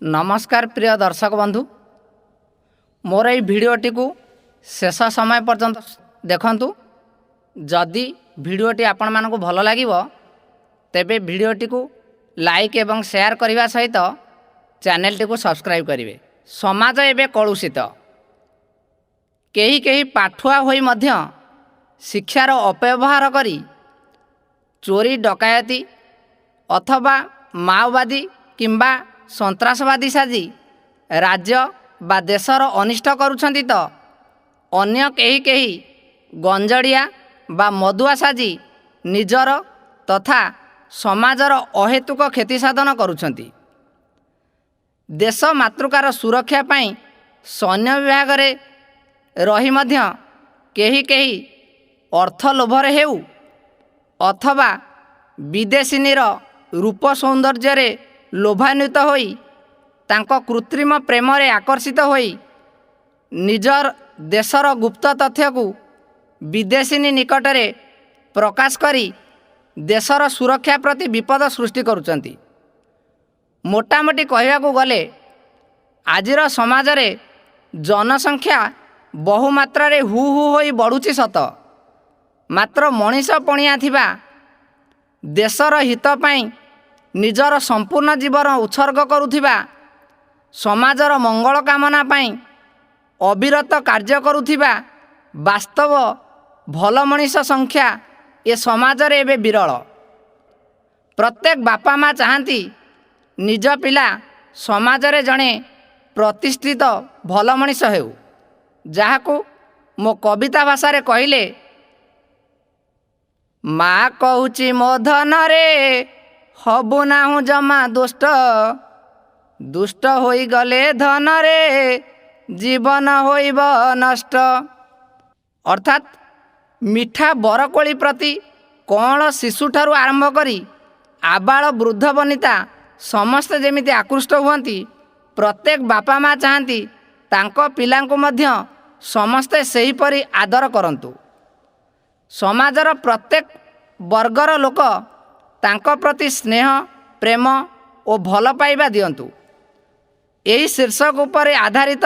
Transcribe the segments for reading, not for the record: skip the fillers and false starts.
ନମସ୍କାର ପ୍ରିୟ ଦର୍ଶକ ବନ୍ଧୁ, ମୋର ଏଇ ଭିଡ଼ିଓଟିକୁ ଶେଷ ସମୟ ପର୍ଯ୍ୟନ୍ତ ଦେଖନ୍ତୁ। ଯଦି ଭିଡ଼ିଓଟି ଆପଣମାନଙ୍କୁ ଭଲ ଲାଗିବ, ତେବେ ଭିଡ଼ିଓଟିକୁ ଲାଇକ୍ ଏବଂ ସେୟାର କରିବା ସହିତ ଚ୍ୟାନେଲଟିକୁ ସବସ୍କ୍ରାଇବ୍ କରିବେ। ସମାଜ ଏବେ କଳୁଷିତ। କେହି କେହି ପାଠୁଆ ହୋଇ ମଧ୍ୟ ଶିକ୍ଷାର ଅପବ୍ୟବହାର କରି ଚୋରି, ଡକାୟତି ଅଥବା ମାଓବାଦୀ କିମ୍ବା ସନ୍ତ୍ରାସବାଦୀ ସାଜି ରାଜ୍ୟ ବା ଦେଶର ଅନିଷ୍ଟ କରୁଛନ୍ତି ତ ଅନ୍ୟ କେହି କେହି ଗଞ୍ଜଡ଼ିଆ ବା ମଦୁଆ ସାଜି ନିଜର ତଥା ସମାଜର ଅହେତୁକ କ୍ଷତି ସାଧନ କରୁଛନ୍ତି। ଦେଶ ମାତୃକାର ସୁରକ୍ଷା ପାଇଁ ସୈନ୍ୟ ବିଭାଗରେ ରହି ମଧ୍ୟ କେହି କେହି ଅର୍ଥ ଲୋଭରେ ହେଉ ଅଥବା ବିଦେଶିନୀର ରୂପ ସୌନ୍ଦର୍ଯ୍ୟରେ ଲୋଭାନ୍ୱିତ ହୋଇ, ତାଙ୍କ କୃତ୍ରିମ ପ୍ରେମରେ ଆକର୍ଷିତ ହୋଇ ନିଜର ଦେଶର ଗୁପ୍ତ ତଥ୍ୟକୁ ବିଦେଶିନୀ ନିକଟରେ ପ୍ରକାଶ କରି ଦେଶର ସୁରକ୍ଷା ପ୍ରତି ବିପଦ ସୃଷ୍ଟି କରୁଛନ୍ତି। ମୋଟାମୋଟି କହିବାକୁ ଗଲେ, ଆଜିର ସମାଜରେ ଜନସଂଖ୍ୟା ବହୁମାତ୍ରାରେ ହୁ ହୁ ହୋଇ ବଢ଼ୁଛି ସତ, ମାତ୍ର ମଣିଷ ପଣିଆ ଥିବା, ଦେଶର ହିତ ପାଇଁ ନିଜର ସମ୍ପୂର୍ଣ୍ଣ ଜୀବନ ଉତ୍ସର୍ଗ କରୁଥିବା, ସମାଜର ମଙ୍ଗଳ କାମନା ପାଇଁ ଅବିରତ କାର୍ଯ୍ୟ କରୁଥିବା ବାସ୍ତବ ଭଲ ମଣିଷ ସଂଖ୍ୟା ଏ ସମାଜରେ ଏବେ ବିରଳ। ପ୍ରତ୍ୟେକ ବାପା ମା ଚାହାନ୍ତି ନିଜ ପିଲା ସମାଜରେ ଜଣେ ପ୍ରତିଷ୍ଠିତ ଭଲ ମଣିଷ ହେଉ, ଯାହାକୁ ମୋ କବିତା ଭାଷାରେ କହିଲେ, ମା କହୁଛି, ମୋ ଧନରେ ହବୁ ନାହୁଁ ଜମା ଦୁଷ୍ଟ, ଦୁଷ୍ଟ ହୋଇଗଲେ ଧନରେ ଜୀବନ ହୋଇବ ନଷ୍ଟ। ଅର୍ଥାତ୍ ମିଠା ବରକୋଳି ପ୍ରତି କଅଁଳ ଶିଶୁଠାରୁ ଆରମ୍ଭ କରି ଆବାଳ ବୃଦ୍ଧ ବନିତା ସମସ୍ତେ ଯେମିତି ଆକୃଷ୍ଟ ହୁଅନ୍ତି, ପ୍ରତ୍ୟେକ ବାପା ମା ଚାହାନ୍ତି ତାଙ୍କ ପିଲାଙ୍କୁ ମଧ୍ୟ ସମସ୍ତେ ସେହିପରି ଆଦର କରନ୍ତୁ, ସମାଜର ପ୍ରତ୍ୟେକ ବର୍ଗର ଲୋକ ତାଙ୍କ ପ୍ରତି ସ୍ନେହ, ପ୍ରେମ ଓ ଭଲ ପାଇବା ଦିଅନ୍ତୁ। ଏହି ଶୀର୍ଷକ ଉପରେ ଆଧାରିତ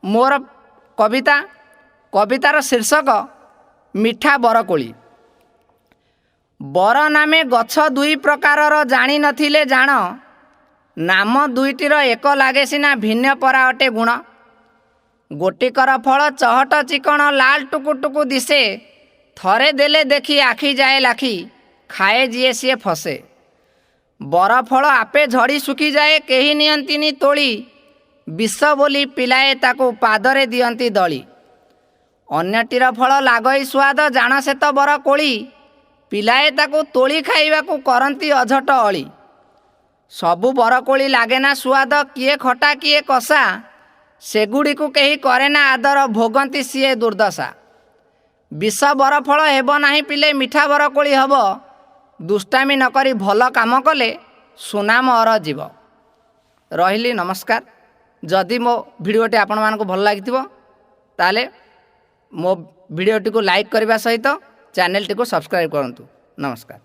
ମୋର କବିତା। କବିତାର ଶୀର୍ଷକ ମିଠା ବରକୋଳି। ବର ନାମେ ଗଛ ଦୁଇ ପ୍ରକାରର, ଜାଣିନଥିଲେ ଜାଣ। ନାମ ଦୁଇଟିର ଏକ ଲାଗେ ସିନା, ଭିନ୍ନ ପରା ଅଟେ ଗୁଣ। ଗୋଟିକର ଫଳ ଚହଟ ଚିକଣ, ଲାଲ ଟୁକୁ ଟୁକୁ ଦିଶେ। ଥରେ ଦେଲେ ଦେଖି ଆଖି ଯାଏ ଲାଖି, ଖାଏ ଯିଏ ସିଏ ଫସେ। ବର ଫଳ ଆପେ ଝଡ଼ି ଶୁଖିଯାଏ, କେହି ନିଅନ୍ତିନି ତୋଳି। ବିଷ ବୋଲି ପିଲାଏ ତାକୁ ପାଦରେ ଦିଅନ୍ତି ଦଳି। ଅନ୍ୟଟିର ଫଳ ଲାଗଇ ସୁଆଦ, ଜାଣ ସେ ତ ବର କୋଳି। ପିଲାଏ ତାକୁ ତୋଳି ଖାଇବାକୁ କରନ୍ତି ଅଝଟ ଅଳି। ସବୁ ବରକୋଳି ଲାଗେନା ସୁଆଦ, କିଏ ଖଟା କିଏ କଷା। ସେଗୁଡ଼ିକୁ କେହି କରେନା ଆଦର, ଭୋଗନ୍ତି ସିଏ ଦୁର୍ଦ୍ଦଶା। ବିଷ ବରଫଳ ହେବ ନାହିଁ ପିଲେ, ମିଠା ବରକୋଳି ହେବ। ଦୁଷ୍ଟାମି ନ କରି ଭଲ କାମ କଲେ ସୁନାମ ଅରଜିବ। ରହିଲି, ନମସ୍କାର। ଯଦି ମୋ ଭିଡ଼ିଓଟି ଆପଣମାନଙ୍କୁ ଭଲ ଲାଗିଥିବ, ତାହେଲେ ମୋ ଭିଡ଼ିଓଟିକୁ ଲାଇକ୍ କରିବା ସହିତ ଚ୍ୟାନେଲଟିକୁ ସବସ୍କ୍ରାଇବ୍ କରନ୍ତୁ। ନମସ୍କାର।